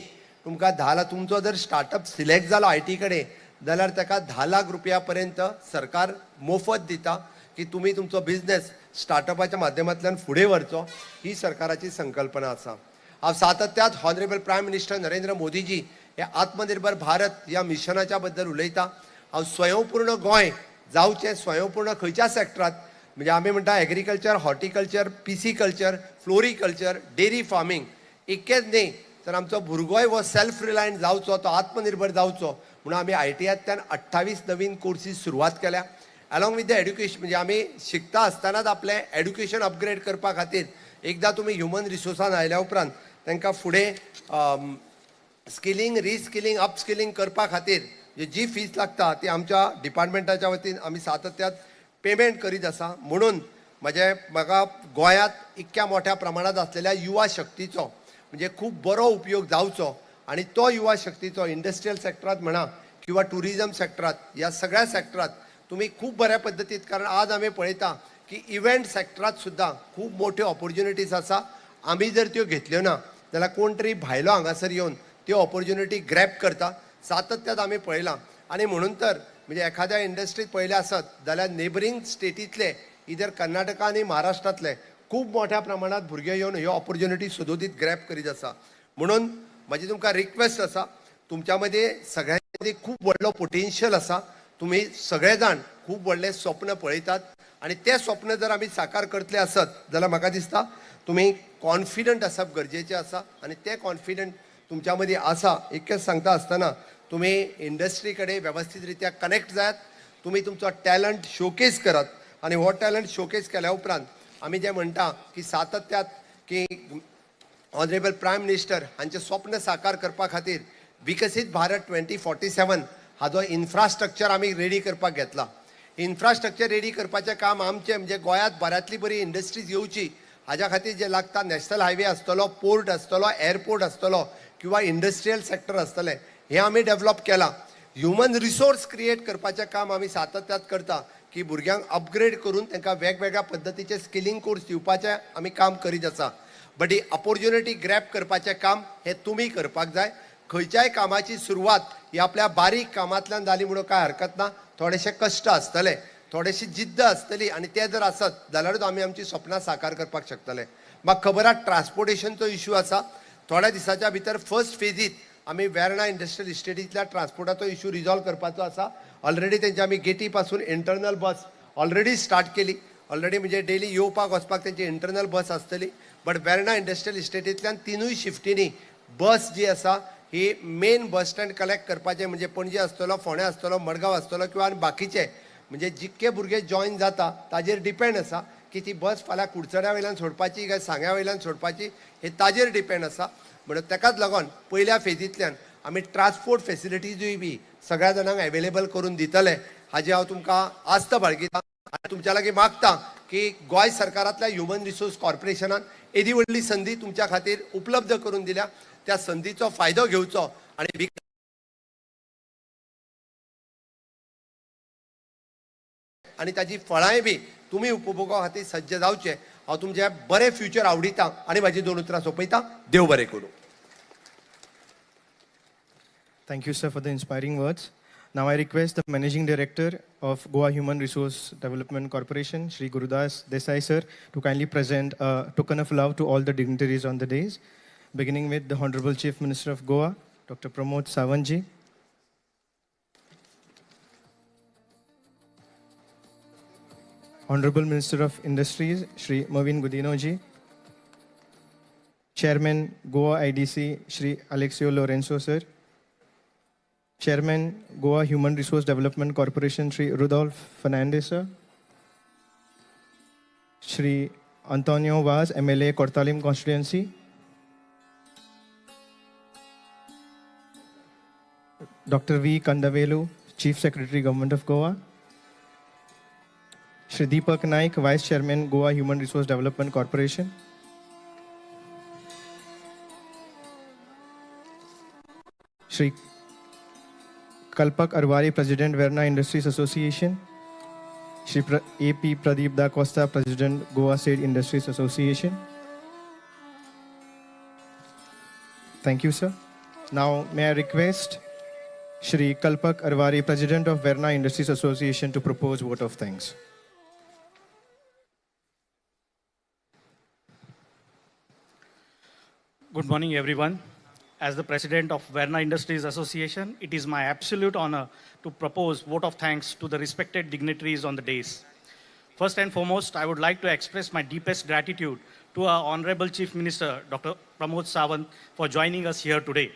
तुमकां 10 लाख, तुमचो जर स्टार्टअप सिलेक्ट जालो IT कडेन जाल्यार ताका 10 लाख रुपया पर्यंत सरकार मोफत दिता की तुमी तुमचो बिजनेस स्टार्टअपाच्या माध्यमांतल्यान फुडें व्हरचो. ही सरकाराची संकल्पना आसा. हांव सातत्यात honourable prime minister Narendra Modiji हे आत्मनिर्भर भारत ह्या मिशनाच्या बद्दल उलयता. हांव स्वयंपूर्ण गोंय जावचें, स्वयंपूर्ण खंयच्या सेक्टरांत म्हणजे आमी म्हणटा agriculture, horticulture, pisciculture, floriculture, dairy farming इतकेंच न्ही तर आमचो भुरगोय हो सेल्फ रिलायंट जावचो, तो आत्मनिर्भर जावचो म्हणून आमी आयटीआंतल्यान 28 नवीन कोर्सीस सुरवात केल्या. अलॉंग विथ the education म्हणजे आमी शिकता आसतनाच आपलें एड्युकेशन अपग्रेड करपा खातीर एकदां तुमी ह्युमन रिसोर्सान आयल्या उपरांत तांकां फुडें स्किलिंग, रिस्किलिंग, अपस्किलिंग करपा खातीर जी फीस लागता ती आमच्या डिपार्टमेंटाच्या वतीन आमी सातत्यात पेमेंट करीत आसा. म्हणून म्हजें म्हाका गोंयांत इतक्या मोठ्या प्रमाणांत आसलेल्या युवा शक्तीचो म्हणजे खूब बरो उपयोग जावचो आनी तो युवा शक्तीचो इंडस्ट्रियल सेक्टरांत म्हणा किंवा ट्युरिजम सेक्टरांत ह्या सगळ्या सेक्टरांत तुमी खूब बऱ्या पद्दतीन, कारण आज आमी पळयता की इव्हेंट सेक्टरांत सुद्दां खूब मोठ्यो ऑपॉर्च्युनिटीज आसा. आमी जर त्यो घेतल्यो ना जाल्यार कोण तरी भायलो हांगासर येवन त्यो ऑपॉर्च्युनिटी ग्रॅप करता. सातत्यात आमी पळयलां. आनी म्हणून तर म्हणजे एखाद्या इंडस्ट्रीत पळयलें आसत जाल्यार नेबरींग स्टेटींतले इधर कर्नाटका आनी महाराष्ट्रांतले खूब मोठ्या प्रमाणांत भुरगे येवन ह्यो ऑपॉर्च्युनिटी सदोदीत ग्रॅप करीत आसा. म्हणून म्हजी तुमकां रिक्वेस्ट आसा, तुमच्या मदीं सगळ्यां मदीं खूब व्हडलो पोटेन्शियल आसा. तुमी सगळे जाण खूब व्हडलें स्वप्न पळयतात आनी तें स्वप्न जर आमी साकार करतले आसत जाल्यार म्हाका दिसता तुमी कॉन्फिडंट आसप गरजेचें आसा आनी तें कॉन्फिडंट तुमच्या मदीं आसा. इतकेंच सांगता आसतना तुमी इंडस्ट्री कडेन वेवस्थीत रित्या कनेक्ट जायात, तुमी तुमचो टॅलंट शोकेस करात आनी हो टॅलंट शोकेस केल्या उपरांत आमी जें म्हणटा की सातत्यात की ऑनरेबल प्रायम मिनिस्टर हांचें स्वप्न साकार करपा खातीर विकसीत भारत 2047 हाजो इन्फ्रास्ट्रक्चर आमी रेडी करपाक घेतला. इन्फ्रास्ट्रक्चर रेडी करपाचें काम आमचें म्हणजे गोंयांत बऱ्यांतली बरी इंडस्ट्रीज येवची हाज्या खातीर जें लागता, नॅशनल हायवे आसतलो, पोर्ट आसतलो, एअरपोर्ट आसतलो किंवा इंडस्ट्रियल सेक्टर आसतलें, हें आमी डेवलप केलां. ह्युमन रिसोर्स क्रिएट करपाचें काम आमी सातत्यात करता की भुरग्यांक अपग्रेड करून तांकां वेगवेगळ्या पद्दतीचे स्किलिंग कोर्स दिवपाचें आमी काम करीत आसा. बट he opportunity grab करपाचें काम हें तुमी करपाक जाय. खंयच्याय कामाची सुरवात ही आपल्या बारीक कामांतल्यान जाली म्हणून कांय हरकत ना. थोडेशे कश्ट आसतले, थोडेशी जिद्द आसतली आनी ते जर आसत जाल्यारूच आमी आमची सपनां साकार करपाक शकतले. म्हाका खबर आसा ट्रान्सपोर्टेशनचो इशू आसा. थोड्या दिसाच्या भितर फर्स्ट फेजीत आमी वेर्णा इंडस्ट्रियल इस्टेटींतल्या ट्रान्सपोर्टाचो इशू रिजॉल्व करपाचो आसा. ऑलरेडी तेंचे आमी गेटी पासून इंटरनल बस ऑलरेडी स्टार्ट केली. ऑलरेडी म्हणजे डेली येवपाक वचपाक तेंची इंटरनल बस आसतली. बट वेर्णा इंडस्ट्रियल इस्टेटींतल्यान 3 शिफ्टींनी बस जी आसा ही मेन बस स्टँड कलेक्ट करपाचें, म्हणजे पणजे आसतलो, फोंडें आसतलो, मडगांव आसतलो किंवा आनी बाकीचे म्हणजे जितके भुरगे जॉयन जाता ताजेर डिपेंड आसा की ती बस फाल्यां कुडचड्या वयल्यान सोडपाची काय सांग्या वयल्यान सोडपाची हे ताजेर डिपेंड आसा. म्हणून ताकाच लागून पयल्या फेजींतल्यान आमी ट्रान्सपोर्ट फेसिलिटीजूय बी सगळ्या जाणांक एवेलेबल करून दितले हाजी हांव तुमकां आस्त बाळगिता आनी तुमच्या लागीं मागता की गोंय सरकारांतल्या ह्युमन रिसोर्स कॉर्पोरेशनान येदी व्हडली संदी तुमच्या खातीर उपलब्ध करून दिल्या, त्या संदीचो फायदो घेवचो आनी आनी ताजी फळांय बी तुमी उपभोगा खातीर सज्ज जावचे. हांव तुमचें बरें फ्युचर आवडिता आनी म्हाजी 2 उतरां सोंपयता. देव बरें करूं. Thank you sir for the inspiring words. Now I request the Managing Director of Goa Human Resource Development Corporation, Shri Gurudas Desai sir, to kindly present a token of love to all the dignitaries on the dais, beginning with the Honorable Chief Minister of Goa, Dr. Pramod Sawant ji. Honorable Minister of Industries, Shri Mauvin Godinho ji. Chairman, Goa IDC, Shri Alexio Lourenco sir. Chairman, Goa Human Resource Development Corporation, Shri Rudolph Fernandez sir. Shri Antonio Vaz, MLA, Cortalim Constituency. Dr. V. Kandavelu, Chief Secretary, Government of Goa. Shri Deepak Naik, Vice Chairman, Goa Human Resource Development Corporation. Shri Kalpak Arwari, President, Verna Industries Association. Shri A.P. Pradeep Da Costa, President, Goa State Industries Association. Thank you, sir. Now, may I request Shri Kalpak Arwari, President of Verna Industries Association, to propose vote of thanks. Good morning, everyone. As the president of Verna Industries Association, it is my absolute honor to propose vote of thanks to the respected dignitaries on the dais. First and foremost, I would like to express my deepest gratitude to our Honorable Chief Minister, Dr. Pramod Sawant, for joining us here today.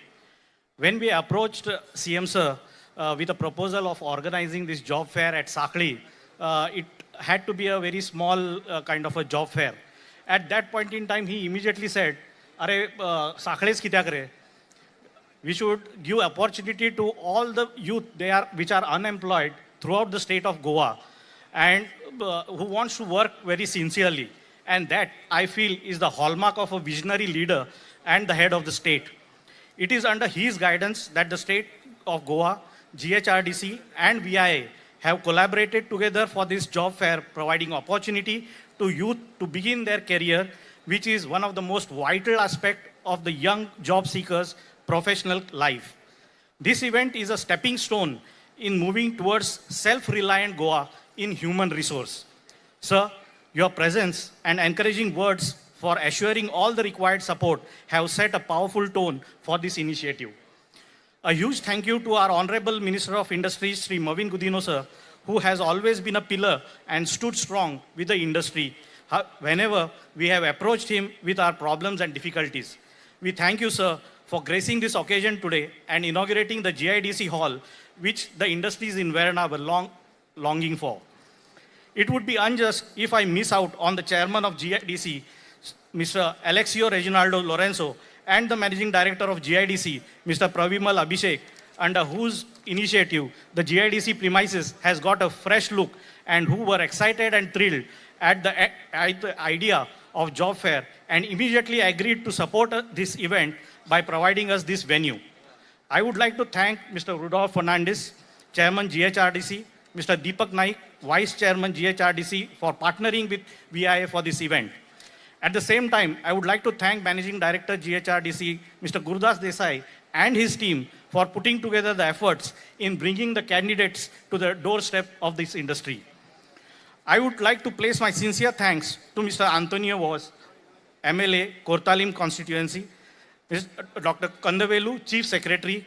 When we approached CM sir with a proposal of organizing this job fair at Sakli, it had to be a very small kind of a job fair. At that point in time, he immediately said, "Arey, Sakhles kityak re? We should give opportunity to all the youth which are unemployed throughout the state of Goa and who wants to work very sincerely." And that, I feel, is the hallmark of a visionary leader and the head of the state. It is under his guidance that the state of Goa, GHRDC and VIA have collaborated together for this job fair, providing opportunity to youth to begin their career, which is one of the most vital aspects of the young job seekers' professional life. This event is a stepping stone in moving towards self-reliant Goa in human resource. Sir, your presence and encouraging words for assuring all the required support have set a powerful tone for this initiative. A huge thank you to our Honorable Minister of Industries, Shri Mauvin Godinho sir, who has always been a pillar and stood strong with the industry whenever we have approached him with our problems and difficulties. We thank you, sir, for gracing this occasion today and inaugurating the GIDC Hall, which the industries in Verna were longing for. It would be unjust if I miss out on the chairman of GIDC, Mr. Alexio Reginaldo Lourenco, and the managing director of GIDC, Mr. Pravimal Abhishek, under whose initiative the GIDC premises has got a fresh look and who were excited and thrilled at the idea of job fair and immediately agreed to support this event by providing us this venue. I would like to thank Mr. Rudolph Fernandez, Chairman GHRDC, Mr. Deepak Naik, Vice Chairman GHRDC, for partnering with VIA for this event. At the same time, I would like to thank Managing Director GHRDC, Mr. Gurudas Desai, and his team for putting together the efforts in bringing the candidates to the doorstep of this industry. I would like to place my sincere thanks to Mr. Antonio Vaz, MLA, Cortalim Constituency, Dr. Kandavelu, Chief Secretary.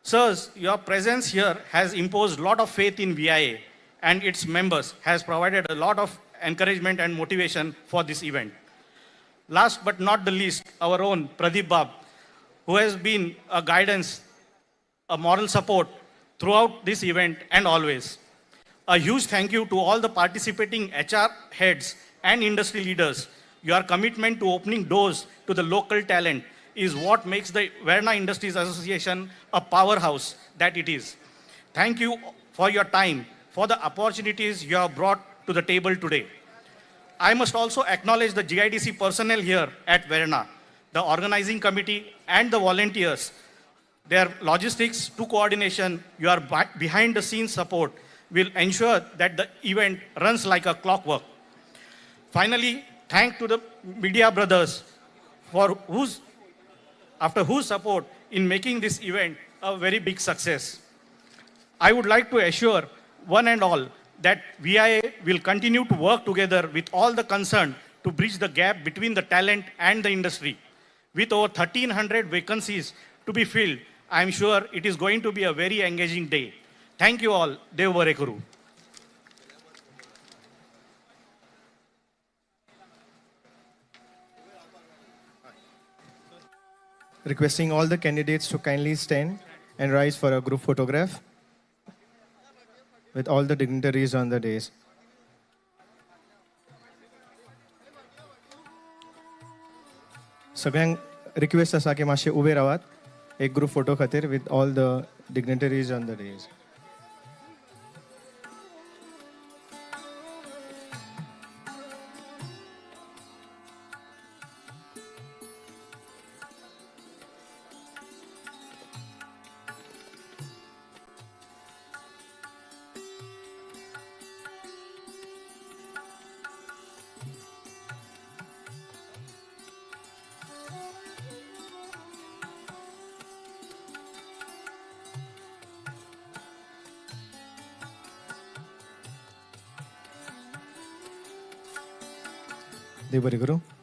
Sirs, your presence here has imposed a lot of faith in VIA and its members, has provided a lot of encouragement and motivation for this event. Last but not the least, our own Pradeep Bab, who has been a guidance, a moral support throughout this event and always. A huge thank you to all the participating HR heads and industry leaders. Your commitment to opening doors to the local talent is what makes the Verna Industries Association a powerhouse that it is. Thank you for your time, for the opportunities you have brought to the table today. I must also acknowledge the GIDC personnel here at Verna, the organizing committee and the volunteers. Their logistics to coordination, your behind the scenes support will ensure that the event runs like a clockwork. Finally, thank to the media brothers for whose, after whose support in making this event a very big success. I would like to assure one and all that VIA will continue to work together with all the concerned to bridge the gap between the talent and the industry. With over 1,300 vacancies to be filled, I am sure it is going to be a very engaging day. Thank you all. Dev Bare Kuru. Requesting all the candidates to kindly stand and rise for a group photograph with all the dignitaries on the dais. सगळ्यांक request आसा की मातशे उबे रावात एक group photo खातीर with all the dignitaries on the dais. देव बरें करूं.